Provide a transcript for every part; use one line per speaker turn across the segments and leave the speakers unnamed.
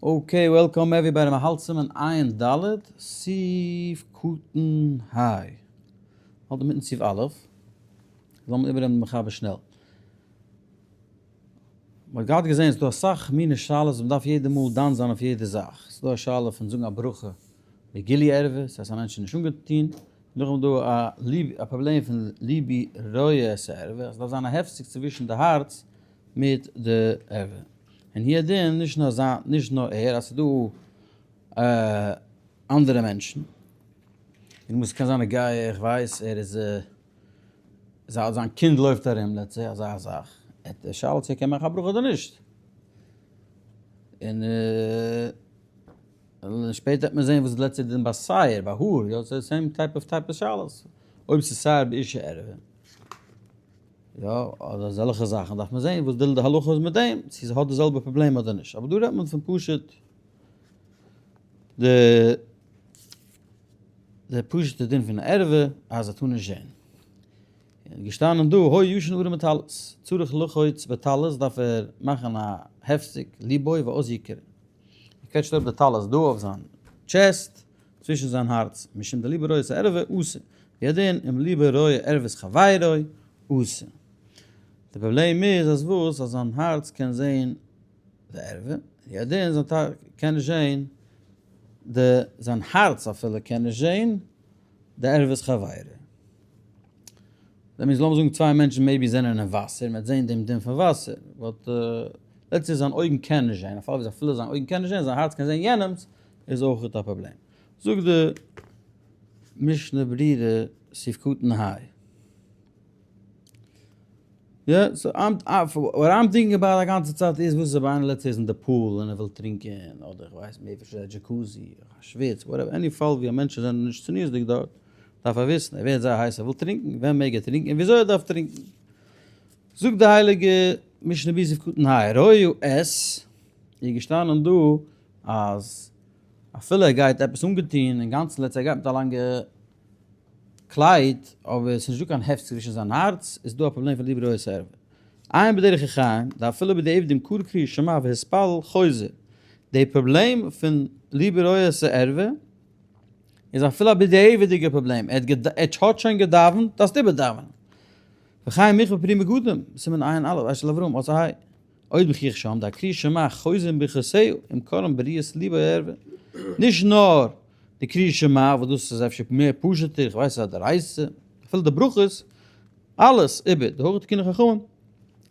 Okay, welcome everybody, מען האלט סימן עיין ד', סעיף קטן ה'. האלט אינמיטן סעיף א'. לאמיר איבערנעמען די מחבר שנעל. מען האט געהאט געזען ס'איז דא אסאך מיני שאלות וואס מען דארף יעדע מאל דן זיין אויף יעדע זאך. ס'איז דא א שאלה פון זאגן א ברכה בגילוי ערווה, ס'הייסט א מענטש איז נישט אנגעטון. נאכדעם איז דא א ליב א פראבלעם פון ליבי רואה את הערווה, אז ס'דארף זיין א הפסק צווישן די הארץ מיט די ערווה. און הוא הדין נישט נאר זיין נישט נאר ער אז ס'איז דא אנדערע מענטשן, און וואס קען זיין א גיי איך ווייס ער איז זיין זיין קינד לויפט ארום let's say אזא זאך, ער האט שאלה צו ער קען מאכן א ברכה אדער נישט, און שפעטער וועט מען זעהן וואס let's say דין ביי שער ביי האר, יא ס'איז same type of type of שאלות, אויב ס'איז שער באשה ערווה. יא, אדער אזעלכע זאכן דארף מען זען וואס די הלכה איז מיט דעם, צו ס'האט די זעלבע פראבלעם אדער נישט, אבער דא רעדט מען פון פשוט די די פשוט'ע דין פון ערווה אז ער טאר נישט זען. און געשטאנען דא, הוי ישן ארום בטלית, צריך לחוץ בטלית דארף ער מאכן א הפסק ליבו ואז יקרא. ער קוועטשט אראפ די טלית דא אויף זיין chest, צווישן זיין הארץ, משום דליבו רואה את הערווה אסור, והוא הדין אם ליבו רואה ערוות חברו אסור. די פראבלעם איז אז וואס? אז זיין הארץ קען זעהן די ערווה, והוא הדין זיין טאטע קען נישט זעהן די, זיין הארץ אפילו קען נישט זעהן די ערוות חברו. That means לאמיר זאגן צוויי מענטשן maybe זענען אין וואסער, מען וועט זעהן דעם דין פון וואסער, but let's say זיין אויגן קען נישט זעהן, אפילו זיין אויגן קען נישט זעהן, זיין הארץ קען זעהן יענעמ'ס, איז אויכעט א פראבלעם. זאגט די משנה ברורה סעיף קטן ה. יא, so what I'm thinking about א גאנצע צייט איז וואס איז אויב איינער let's say איז אין די pool און ער וויל טרינקען אדער איך ווייס מער פון א jacuzzi, א שוויץ, whatever, any פאל ווי א מענטשן זענען נישט צניעות'דיג דארט, דארף ער וויסן, ער ווערט זייער הייס ער וויל טרינקען, ווען מעג ער טרינקען און וויאזוי ער דארף טרינקען. זאגט די הייליגע משנה ברורה סעיף קטן ה, רואה את איז געשטאנען דא אז אפילו ער גייט עפעס אנגעטון אינגאנצן let's ער גייט מיט א לאנגע קלייד אבער עס איז נישט דא קיין הפסק צווישן זיין הארץ איז דא א פראבלעם פון ליבו רואה את הערווה. עיין בדרך החיים דאפילו בדיעבד אם קרא קריאת שמע והתפלל חוזר די פראבלעם פון ליבו רואה את הערווה איז אפילו א בדיעבד'יגע פראבלעם ער האט שוין געדאווענט דארפסט איבערדאווענען. וכן מוכח בפרי מגדים סימן ע"א אשל אברהם אות ה. עוד מוכיח שם דהקריאת שמע חוזרים ברכותיה אם קרן בראיית ליבו ערווה, נישט נאר די קריאת שמע וואס דאס איז אפשר מער פשוט'ער, איך ווייס אז דאורייתא, אפילו די ברכות, אלעס איבער, דהכי תקינו חכמים,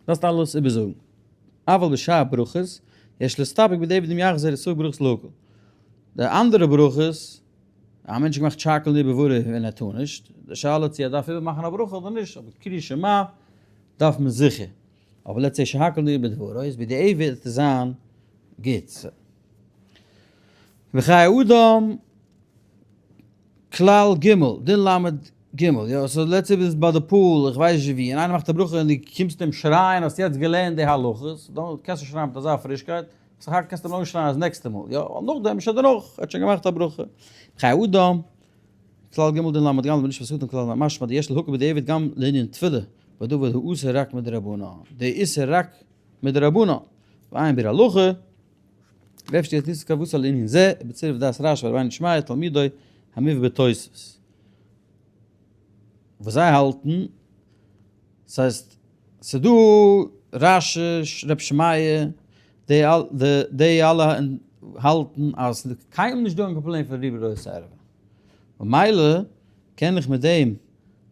דארפסט אלעס איבערזאגן, אבל בשאר ברכות, יש להסתפק בדיעבד אם יחזור ספק ברכות להקל. די אנדערע ברכות, א מענטש האט געמאכט שהכל נהיה בדברו ווען ער טאר נישט, די שאלה צו ער דארף איבערמאכן א ברכה אדער נישט, אבער קריאת שמע דארף מען זיכער. אבער let's say שהכל נהיה בדברו איז בדיעבד וועט עס זיין גוט. וחיי אדם כלל ג' דין ל' ג' יא so let's say ביסט ביי די pool איך ווייס נישט ווי און איינער מאכט א ברכה און דו קומסט אים שרייען האסט יעצט געלערנט די הלכות דאן קענסט נישט שרייען מיט אזא פרישקייט סך הכל קענסטו אים אויסשרייען אז נעקסטע מאל יא ווייל נאכדעם איז שוין דערנאך ער האט שוין געמאכט א ברכה וחיי אדם כלל ג' דין ל' ג' בנשמת אדם כלל משמע דיש להקל בדיעבד גם לענין תפילה בדבר האסור רק מדרבנן, די איסור רק מדרבנן, ועיין ביאור הלכה, ואפשר יתיסו כוותו לענין זה, ובצירוף דעת רש"י ורבינו שמעיה תלמידו המובא בתוספות. וואס זיי האלטן, ס'הייסט, ס'דא רש"י, ר' שמעיה, די אלע האלטן אז ס'איז קיינמאל נישט דא קיין פראבלעם פון ליבו רואה את הערווה. ממילא קען איך מיט דעם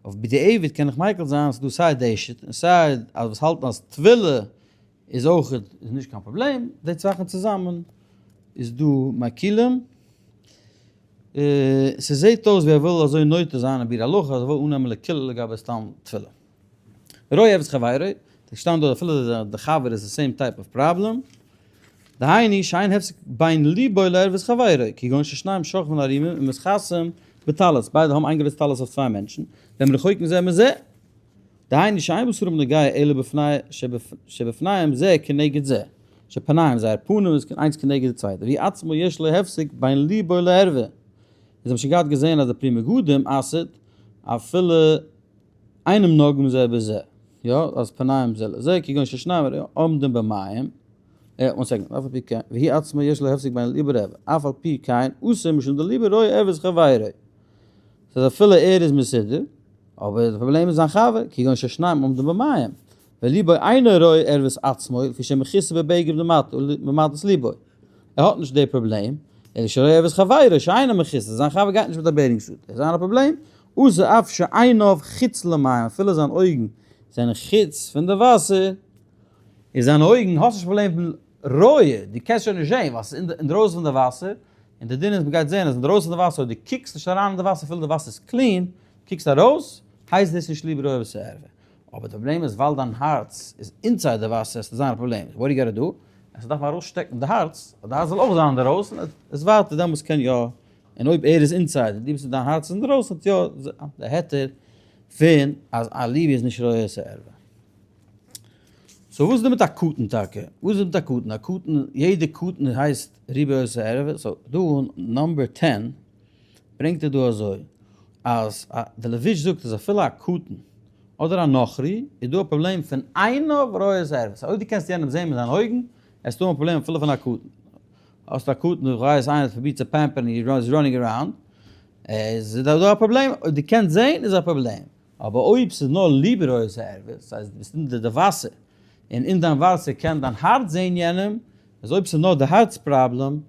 אויף בדיעבד קען איך מיקל זיין ס'דא סיי די שיטה און סיי אז וואס האלטן אז תפילה איז אויך איז נישט קיין פראבלעם, די זאכן צוזאמען איז דא מקילים. ס'זעהט אויס ווי ער וויל אזוי נוטה זיין אין ביאור הלכה אז ער וויל אננעמען לקולא לגבי סתם תפילה. רואה ערוות חברו, געשטאנען דארט אפילו די חבר איז די same type of problem, דהיינו שאין הפסק בין ליבו לערוות חברו, כגון ששניהם שוכבין ערומים ומתכסים בטלית, ביידע האבן איין גרויס טלית אויף צוויי מענטשן, והם רחוקים זה מזה, דהיינו שאין בשרם נוגע אלא בפני שבפניהם זה כנגד זה, שפניהם זייער פנים איז איינס כנגד די צווייטע, והוא עצמו יש לו הפסק בין ליבו לערווה, אונז האבן שוין געהאט געזען אז די פרי מגדים אסר'ט אפילו אינם נוגעים זה בזה, יא, אז פניהם זה לזה, כגון ששניהם עומדים במים. One second, אף על פי כן, והיא עצמה יש לה הפסק בין ליבא רעווע, אף על פי כן אסור משום דליבא רואה ערוות חברו. ס'איז אפילו ער איז מסודר, אבער די פראבלעם איז זיין חבר, כגון ששניים עומדים במים, וליבו אינו רואה ערוות עצמו, לפי שמכוסה בבגד ממטת ליבו. ער האט נישט די פראבלעם, אלא שרואה ערוות חברו שאינו מכוסה, זיין חבר גייט נישט מיט א bathing suit, איז זיין א פראבלעם, אסור אף שעיניו חוץ למים, אפילו זיין אויגן זענען חוץ פון די וואסער, איז זיינע אויגן, האסט נישט פראבלעם פון רואה, דו קענסט שוין נישט זען ווייל ס'איז אינדרויסן פון די וואסער, און די דין איז מ'גייט זען אז אינדרויסן פון די וואסער אויב דו קוקסט נישט אריין אין די וואסער אפילו די וואסער איז clean, קוקסט ארויס, הייסט דאס נישט ליבו רואה את הערווה. אבער די פראבלעם איז ווייל דיין הארץ איז inside די וואסער עס וועט זיין א פראבלעם, what you gotta do? עס דארף מען ארויסשטעקן די הארץ, אז די הארץ זאל אויך זיין אינדערויסן, עס ווייטער דעמאלטס קען יא, און אויב ער איז inside און דו ביסט דיין הארץ איז אינדערויסן האט יא די היתר פון אז א ליבו איז נישט רואה את הערווה. So וואס איז דא מיט א קטן טאקע? וואס איז מיט א קטן? א קטן, יעדע קטן הייסט ליבו רואה את הערווה, so דא אין number 10 ברענגט ער דא אזוי, אז די לבוש זאגט אז אפילו א קטן אדער א נכרי איז דא א פראבלעם פון עיניו רואה את הערווה, so אויב דו קענסט יענעם זען מיט דיינע אויגן, עסטו האבן א פראבלעם אפילו פון א קטן. האסט א קטן וואס ווייסט איינער האט פרובירט צו pamper ן און איז running around, איז דא א פראבלעם, אויב דו קענסט זען איז א פראבלעם. אבער אויב ס'איז נאר ליבו רואה את הערווה, ס'הייסט דו ביסט אונטער די וואסער, און אין דיין וואסער קען דיין הארץ זען יענעם, איז אויב ס'איז נאר די הארץ פראבלעם,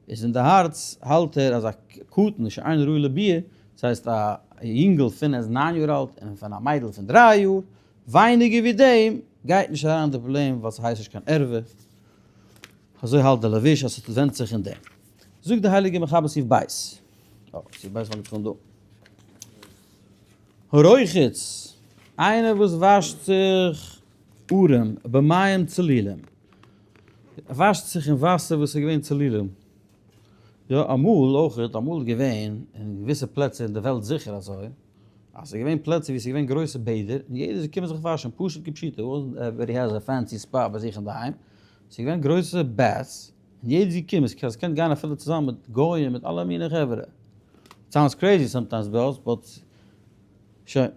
איז אין די הארץ האלט ער אז א קטן שאינו ראוי לביאה, ס'הייסט א יונגל פון ער איז 9 יאר אלט און פון א מיידל פון 3 יאר, ווייניגער ווי דעם גייט נישט אריין די פראבלעם ווייל ס'הייסט נישט קיין ערווה, אזוי האלט די לבוש אז ס'ווענדט זיך אין דעם. זאגט די הייליגע מחבר סעיף ב', אה, סעיף ב' פאנגט זיך אן דא. הרוחץ, איינער וואס וואשט זיך ארעם במים צלולים, וואשט זיך אין וואסער וואס איז געווען צלולים, יא אמאל אויכעט, אמאל איז געווען אין געוויסע פלעצער אין די וועלט זיכער אזוי, אז ס'איז געווען פלעצער ווי ס'איז געווען גרויסע בעדער און יעדער איז געקומען זיך וואשן פשוט כפשוטו, everybody has a fancy spa ביי זיך אינדערהיים, ס'איז געווען גרויסע baths און יעדער איז געקומען, ס'קען גיין אפילו צוזאמען מיט גויים מיט אלע מיני חברה. Sounds crazy sometimes bills but שוין,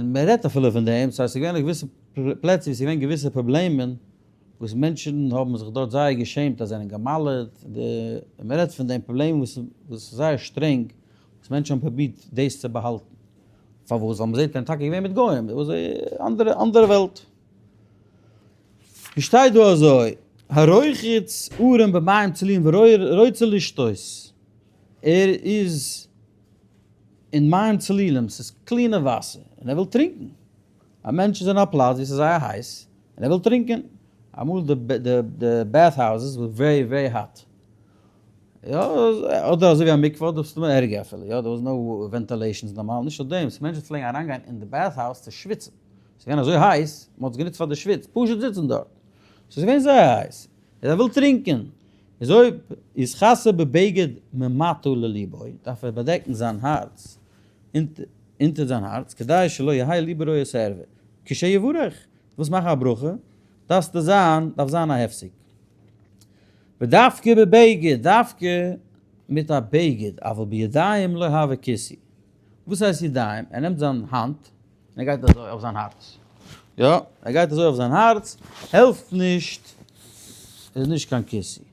מען רעדט אפילו פון דעם, ס'הייסט ס'איז געווען געוויסע פלעצער ווי ס'איז געווען געוויסע פראבלעמען וואס מענטשן האבן זיך דארט זייער געשעמט אז זיי זענען גע'מל'עט, מען רעדט פון דעם פראבלעם וואס איז זייער שטרענג וואס מענטשן האבן פרובירט דאס צו באהאלטן, פארוואס? ווייל מען זעט זענען טאקע געווען מיט גוים, דאס איז אנדערע אנדערע וועלט. ווי שטייט דא אזוי, הרוחץ ערום במים צלולים ורוצה לשתות. ער איז אין מים צלולים, ס'איז clean ע וואסער, און ער וויל טרינקען. א מענטש איז אין א פלאץ ווי ס'איז זייער הייס, און ער וויל טרינקען. אמאל די bath houses were very very hot. יא, אדער אזוי ווי א מקווה, אדער ס'איז ערגער אפילו, יא, there was no ventilations נארמאל, נישט נאר דעם, מענטשן פלעגן אריינגיין אין די bath house צו שוויצן. ס'איז געווען אזוי הייס, מ'האט עס גענוצט פאר די שוויץ, פשוט זיצן דארט. ס'איז געווען זייער הייס. און ער וויל טרינקען. איז אויב איז חסר בבגד ממטה לליבו, דארף ער באדעקן זיין הארץ, אונטער זיין הארץ, כדי שלא יהא ליבו רואה את הערווה. כשיברך, דו ווילסט מאכן א ברכה, דארפסטו זיין, דארף זיין א הפסק. ודווקא בבגד, דווקא מיט א בגד, אבל בידיים לא הוי כיסוי. וואס הייסט ידיים? ער נעמט זיין האנט, און ער גייט אזוי אויף זיין הארץ. יא, ער גייט אזוי אויף זיין הארץ, העלפט נישט, איז נישט קיין כיסוי.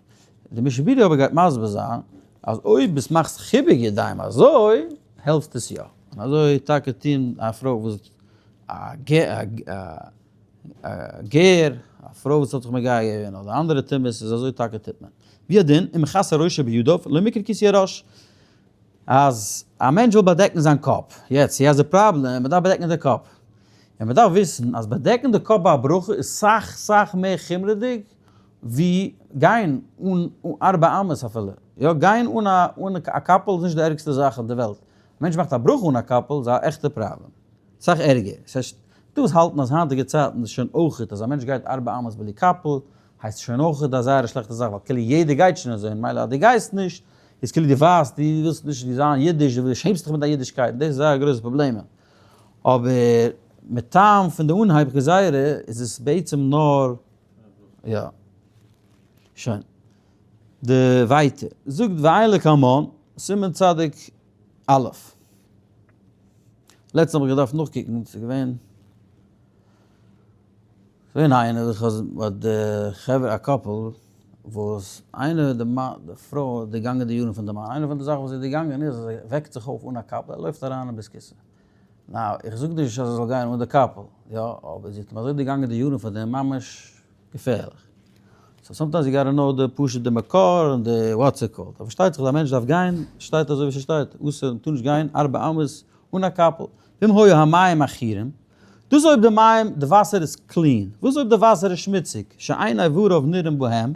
די משנה ברורה אבער גייט מסביר זיין, אז אויב ביסט מאכסט חיבוק ידיים אזוי, העלפט עס יא. און אזוי טאקע טוהן א פרוי וואס א גר, א פרוי וואס האט זיך מגייר געווען, אדער אנדערע טומאות, איז אזוי טאקע טוט מען. והוא הדין, אם מכסה ראשו בידיו, לא מיקרי כיסוי הראש. אז א מענטש וויל באדעקן זיין קאפ, יעצט he has a problem, מען דארף באדעקן די קאפ, און מען דארף וויסן אז באדעקן די קאפ ביי א ברכה איז סאך סאך מער חומרה'דיג ווי גיין אן ארבע אמות אפילו, יא גיין אן א אן א קאפל איז נישט די ערגסטע זאך אויף די וועלט, א מענטש מאכט א ברכה אן א קאפל איז א עכטע פראבלעם, סאך ערגער, ס'הייסט דא וואס האלטן אז היינטיגע צייטן איז שוין אויכעט אז א מענטש גייט ארבע אמות בלי קאפל הייסט שוין אויכעט א זייער א שלעכטע זאך ווייל כאילו יעדער גייט שוין אזוי און מילא אז דו גייסט נישט איז כאילו דו ווייסט דו ווילסט נישט זיין אידיש, דו שעמסט דיך מיט דיין אידישקייט, דאס איז זייער גרויסע פראבלעמען. אבער מטעם פון די אנהייב גזירה איז עס בעצם נאר יא. שוין. די ווייטער זאגט ועיין לקמן, סימן צדיק א'. לעצטנס האב איך געדארפט נאכקוקן, ס'איז געווען ס'איז געווען איינער וואס האט די חברה א couple. וואס איינער די מאן די פרוי איז דערגאנגען די יארן פון די מאן, איינע פון די זאכן וואס זי איז דערגאנגען איז אז ער וועקט זיך אויף אן א קאפל, ער לויפט אריין אין בית כסא. now איך זאג נישט אז ער זאל גיין אן די קאפל, יא, אבער זי האט אים אזוי דערגאנגען די יארן פון דעם ממש געפערליך. so sometimes you gotta know די פשוט די מקור און די what's it called. אבער פארשטייט זיך אז א מענטש דארף גיין, שטייט אזוי ווי ס'שטייט, אסור, מ'טאר נישט גיין ארבע אמות אן א קאפל. ואם היו המים עכורים, דאס אויב די מים, די וואסער איז clean, וואס אויב די וואסער איז שמוציג, שאין איבריו נראים בהם,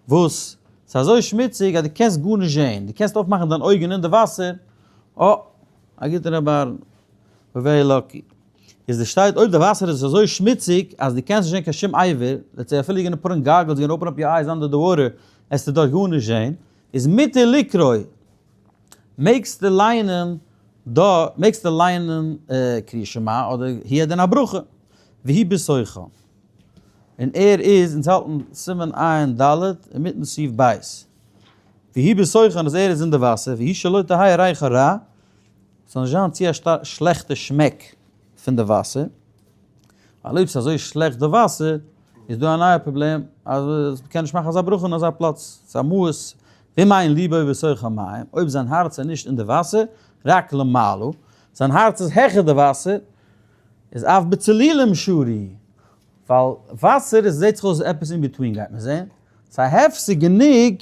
וואס ס'איז אזוי שמוציג אז דו קענסט גארנישט זען, דו קענסט אויפמאכן דיין אויגן אין די וואסער, אה, א גוטער רבי אהרן, we're very lucky. איז די שטייט אויב די וואסער איז אזוי שמוציג אז דו קענסט נישט זען קיין שום אבר, let's say אפילו you're gonna put on goggles, you're gonna open up your eyes under the water, עסטו דארט גארנישט זען, איז מותר לקרוא, מעגסטו ליינען דא, מעגסטו ליינען קריאת שמע אדער הוא הדין א ברכה, והוא בתוכן. און ער איז, אונז האלטן סימן עיין ד' אינמיטן סעיף ב', והוא בתוכן אז ער איז אין די וואסער, והוא שלא תהא ריחו רע, ס'זאל נישט זיין צו א שלעכטע שמעק פון די וואסער, ווייל אויב ס'איז אזוי שלעכט די וואסער, איז דא א נייע פראבלעם אז מ'קען נישט מאכן אזא ברכה אין אזא פלאץ, ס'איז א מאוס, ואם אין ליבו בתוך המים, אויב זיין הארץ איז נישט אין די וואסער, רק למעלה, זיין הארץ איז העכער די וואסער, איז אף בצלולים שרי, ווייל וואסער איז זעט זיך אויס עפעס in between גייט מען זען, ס'איז א הפסק גענוג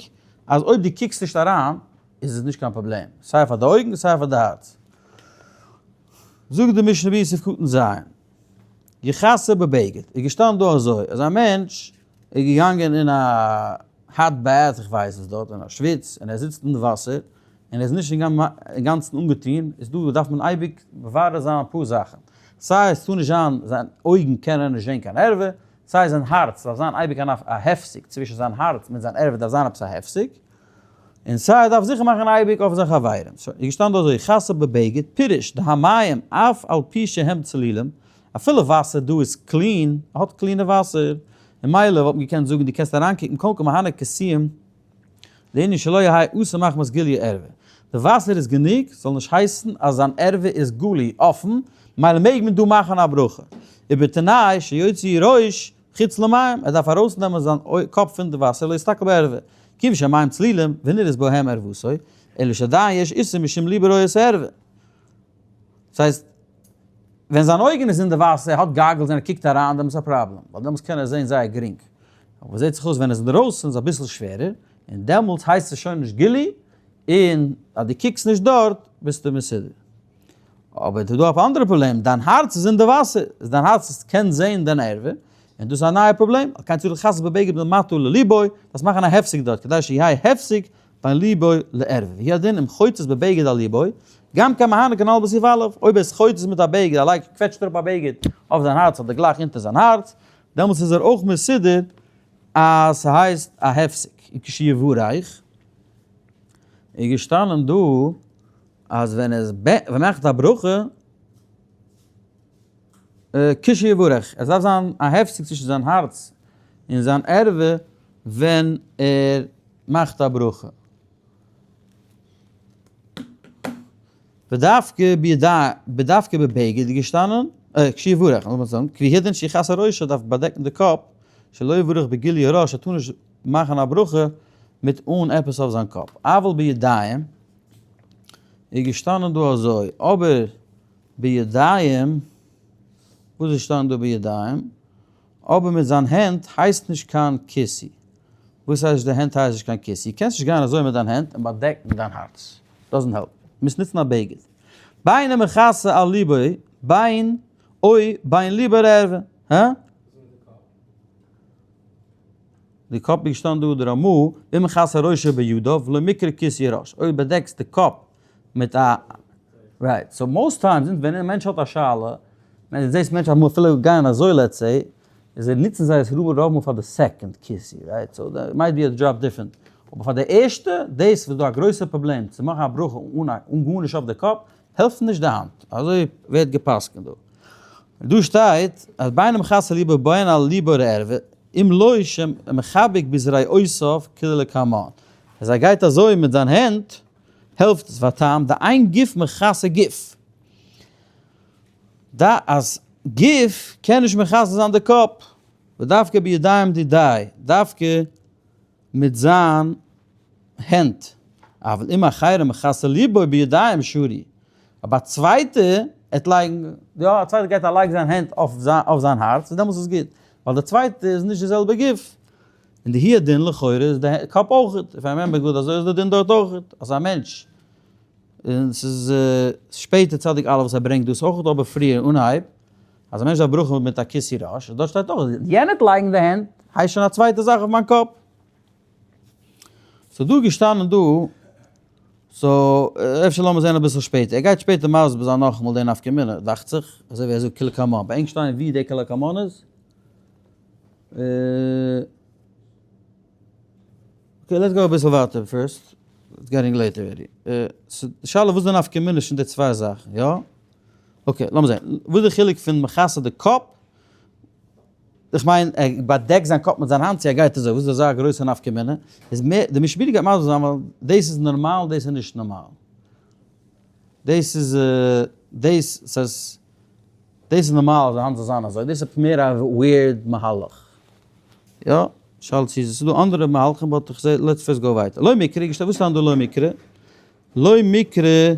אז אויב דו קוקסט נישט אריין איז עס נישט קיין פראבלעם, סיי פאר די אויגן סיי פאר די הארץ. זאגט די משנה ברורה סעיף קטן ז', יכסה בבגד, איז געשטאנען דא אזוי, אז א מענטש איז געגאנגען אין א hot bath, איך ווייס וואס דארט, אין א שוויץ, און ער זיצט אין די וואסער, און ער איז נישט אינגאנצן אנגעטון, איז דא דארף מען אייביג מברר זיין אפאר זאכן, סיי עס טאר נישט זיין, זיין אויגן קענען נישט זען קיין ערווה, סיי זיין הארץ דארף זיין אייביג א הפסק צווישן זיין הארץ מיט זיין ערווה דארף זיין עפעס א הפסק, און סיי ער דארף זיכער מאכן אייביג אויף זיין חברים. so איז געשטאנען דא אזוי יכסה בבגד, פירוש, דהמים אף על פי שהם צלולים, אפילו וואסער דא איז clean, ער האט clean ע וואסער, און מילא וואלט מען געקענט זאגן דו קענסט אריינקוקן קודם כל מהנה כסים לענין שלא יהא אסור מחמת גילוי ערווה. די וואסער איז גענוג ס'זאל נישט הייסן אז זיין ערווה איז גלוי, אפן, מילא מעג מען דא מאכן א ברכה. ובתנאי שיוציא ראש חוץ למים, ער דארף ארויסנעמען זיין קאפ פון די וואסער לא יסתכל בערווה, כיוון שהמים צלולים ונראות בהם ערוותו, אלא שעדיין יש איסור משום ליבו רואה את הערווה. דאס הייסט, ווען זיין אויגן איז אין די וואסער, ער האט goggles און ער קוקט אריין, דעמאלטס איז א פראבלעם, ווייל דעמאלטס קען ער זען זייער גרינג. אבער זעט זיך אויס ווען ער איז אינדערויסן איז אביסל שווערער, און דעמאלטס הייסט עס שוין נישט גילוי, און אז דו קוקסט נישט דארט ביסטו מסודר. אבער איז דא א אנדערע פראבלעם, דיין הארץ איז אין די וואסער, איז דיין הארץ קען זען דיין ערווה, און דאס איז א נייע פראבלעם, על כן צריך לכסות בבגד מלמטה לליבו, דארפסט מאכן א הפסק דארט, כדי שיהא הפסק בין ליבו לערווה, והוא הדין אם חוצץ בבגד על ליבו, גם כן מהנה כנ"ל בסעיף א', אויב ער איז חוצץ מיט א בגד, ער לייגט, קוועטשט אראפ א בגד אויף זיין הארץ אדער גלייך אונטער זיין הארץ, דעמאלטס איז ער אויך מסודר אז ס'הייסט א הפסק. וכשיברך איז געשטאנען דא אז ווען עס ווען מאכט א ברכה כשיברך, עס דארף זיין א הפסק צווישן זיין הארץ און זיין ערווה ווען ער מאכט א ברכה. ודווקא בידיים, בדווקא בבגד איז געשטאנען, כשיברך, לאמיר זאגן, כי הוא הדין שיכסה ראשו דארף באדעקן די קאפ, שלא יברך בגילוי הראש, ער טאר נישט מאכן א ברכה מיט אן עפעס אויף זיין קאפ. אבל בידיים איז געשטאנען דא אזוי, אבער בידיים, וואס איז געשטאנען דא בידיים? אבער מיט זיין הענט הייסט נישט קיין כיסוי. וואס הייסט די הענט הייסט נישט קיין כיסוי? קענסט נישט גיין אזוי מיט דיין הענט און באדעקן דיין הארץ. doesn't help. מוזט נוצן א בגד. בין המכסה על ליבו, בין אוי בין ליבו לערווה. הא? די קאפ איז געשטאנען דא די רמא, ואם מכסה ראשו בידיו ולא מיקרי כיסוי ראש. אויב באדעקסט די קאפ מיט א right, so most times ווען א מענטש האט א שאלה, ווען דו זעסט מענטשן אמאל אפילו גייען אזוי let's say, איז זיי נוצן זיי עס רוב רוב מאל פאר די second כיסוי, right, so there might be a drop different, אבער פאר די ערשטע, דאס וואס דא א גרויסע פראבלעם צו מאכן א ברכה אן א אן גארנישט אויף די קאפ, העלפט נישט די האנט, אזוי ווערט גע'פסק'נט דא. דא שטייט אז בין המכסה ליבו בין על ליבו לערווה, אם לא שמחבק בזרועותיו כדלקמן, אז ער גייט אזוי מיט זיין הענט, העלפט עס והטעם דאין גוף מכסה גוף. ד אז גוף קען נישט מכסה זיין די קאפ. ודווקא בידיים דידי, דווקא מיט זיין הענט, אבל אם אחרים מכסה ליבו בידיים שרי, אבער א צווייטע עט לייגן, יא א צווייטער גייט א לייג זיין הענט אויף זיין הארץ, דעמאלס איז גוט, ווייל די צווייטע איז נישט די זעלבע גוף, און די הוא הדין לכאורה איז די קאפ אויכעט, if I remember good אזוי איז די דין דארט אויכעט, אז א מענטש, און ס'איז שפעטער צדיק א' וואס ער ברענגט דאס אויכעט אבער פריער אנהייב, אז א מענטש דארף ברכה מיט א כיסוי ראש, דארט שטייט אויך, יענער האט לייגן די הענט, הייסט שוין א צווייטע זאך אויף מיין קאפ. ס'איז דא געשטאנען דא, so אפשר לאמיר זען אביסל שפעטער, ער גייט שפעטער מסביר זיין נאכאמאל די נפקא מינה, דאכט זיך, אזוי ווי ער זאגט כלקמן, ביי ענק שטיין ווי די כלקמן איז? okay let's go אביסל ווייטער first, it's getting late already. די שאלה וואס איז די נפקא מינה צווישן די צוויי זאכן, יא? okay לאמיר זען, וואס איז די חילוק פון מכסה די קאפ, איך מיין ער באדעקט זיין קאפ מיט זיין האנט צו ער גייט אזוי, וואס איז אזא גרויסע נפקא מינה? איז מער, די משנה ברורה גייט מסביר זיין ווייל דאס איז נארמאל דאס איז נישט נארמאל. דאס איז דאס סאיז דאס איז נארמאל אז די האנט זאל זיין אזוי, דאס איז מער א weird מהלך. יא, שאלה צו ס'איז דא אנדערע מהלכים but איך זע let's first go ווייטער. לא מיקרי, וואס איז דא לא מיקרי? לא מיקרי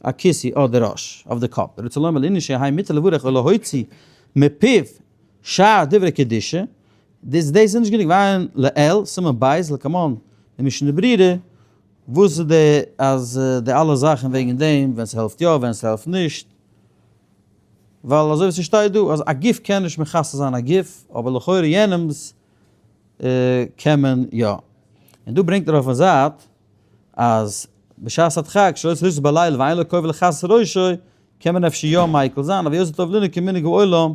א כיסוי אדער ראש אויף די קאפ, רוצה לומר לענין שיהא מותר לברך או להוציא מפיו שאר דברי קדושה, דאס דאס איז נישט גענוג ועיין לעיל, סימן ב', לקמן אין משנה ברורה, וואס איז די אז די אלע זאכן וועגן דעם ווען ס'העלפט יא ווען ס'העלפט נישט, ווייל אזוי ווי ס'שטייט דא אז א גוף קען נישט מכסה זיין א גוף, אבער לכאורה יענעמ'ס קען מען יא. און דא ברענגט ער אויפן זייט אז בשעת הדחק שלא יצא לשתות בלילה ואין לו כובע לכסות ראשו, קען מען אפשר יא מיקל זיין, אבער יותר טוב לנהוג כמנהג העולם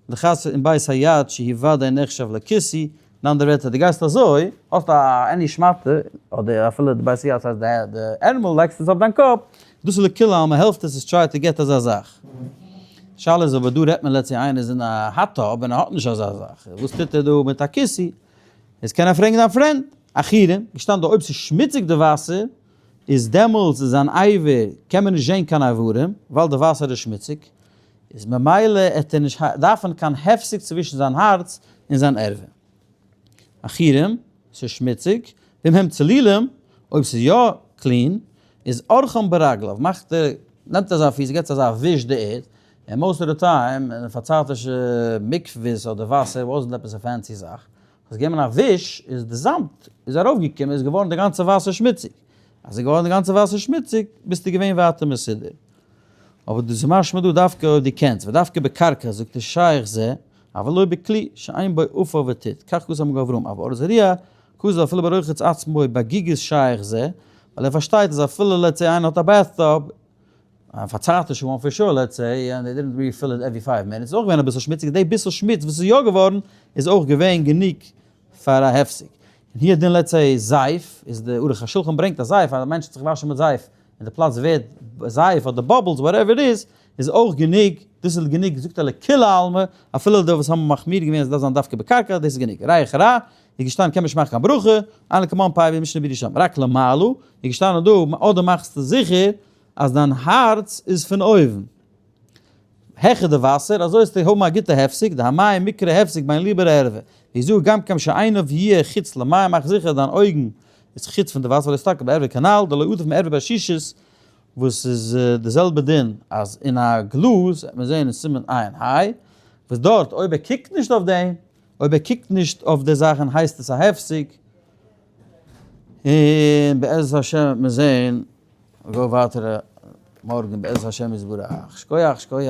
לכסות עם בית היד שהוא ודאי נחשב לכיסוי, אין אנדערע ווערטער דו גייסט אזוי, האסט א any שמאטע, אדער אפילו די בית היד ס'הייסט די ערמל לייגסט עס אויף דיין קאפ, דאס איז לכולי עלמא העלפט עס איז try to get אזא זאך. שאלה איז אבער דא רעדט מען let's say איינער איז אין א hot tub און ער האט נישט אזא זאך, וואס טוט ער דא מיט א כיסוי? איז קען ער פרעגן זיין friend, אחרים, געשטאנען דא אויב ס'איז שמוציג די וואסער, איז דעמאלטס איז זיין אבר קען מען נישט זען קיין איברים, ווייל די וואסער איז שמוציג, איז ממילא עט ער נישט דארפן קיין הפסק צווישן זיין הארץ און זיין ערווה. אחרים, ס'איז שמוציג, ואם הם צלילים, אויב ס'איז יא clean, איז אורכם ברגליו, מאכט ער, נעמט ער זיין פיס, געבט אזא וויש די ערד, און most of the time, אין פארצייטישע מקווה'ס אדער וואסער wasn't עפעס א fancy זאך, האסט געגעבן א וויש, איז די זאמד איז ארויפגעקומען, איז געווארן די גאנצע וואסער שמוציג. אז איז געווארן די גאנצע וואסער שמוציג, ביסטו געווען ווייטער מסודר. אבער דאס איז משמע דא דווקא אויב דו קענסט, ודווקא בקרקע זאגט ער שייך זה, אבל לא בכלי שאין בו עפר וטיט, כך כתב המגן אברהם, אבל אור זרוע, כתב אפילו ברוחץ עצמו בגיגית שייך זה, ווייל ער פארשטייט אז אפילו let's say איינער האט א bathtub, א פארצייטישע one for sure let's say, and they didn't refill it every five minutes, איז אויך געווען אביסל שמוציג, די ביסל שמוץ וואס איז יא געווארן איז אויך געווען גענוג פאר א הפסק. און הוא הדין let's say זייף, איז די ערוך השולחן ברענגט א זייף, אז א מענטש האט זיך געוואשן מיט זייף, און די פלאץ ווערט זייף אדער bubbles whatever it is, איז אויך גענוג, דאס איז גענוג זאגט ער לכולי עלמא, אפילו די וואס האבן מחמיר געווען אז עס דארף זיין דווקא בקרקע, דאס איז גענוג. ריח רע, איז געשטאנען קען מען נישט מאכן קיין ברכה, אין לקמן פאי ווי משנה ברורה שם, רק למעלה, איז געשטאנען דא, אדער מאכסטו זיכער אז דיין הארץ איז פון אויבן, העכער די וואסער, אזוי וועסטו האבן א גוטע הפסק, דהמים מיקרי הפסק בין ליבא לערווה, ויזהר גם כן שעיניו יהיה חוץ למים, מאך זיכער דיין אויגן איז חוץ פון די וואסער, ולא יסתכל בערווה כנל, דלא עדיף מערווה בעששית, וואס איז די זעלבע דין אז אין א גלאז, וועט מען זען אין סימן עיין היי, וואס דארט אויב ער קוקט נישט אויף דעם, אויב ער קוקט נישט אויף די זאכן הייסט עס א הפסק, און בעזרת השם וועט מען זען, מ'גייט ווייטער מארגן בעזרת השם יתברך, שכוח שכוח.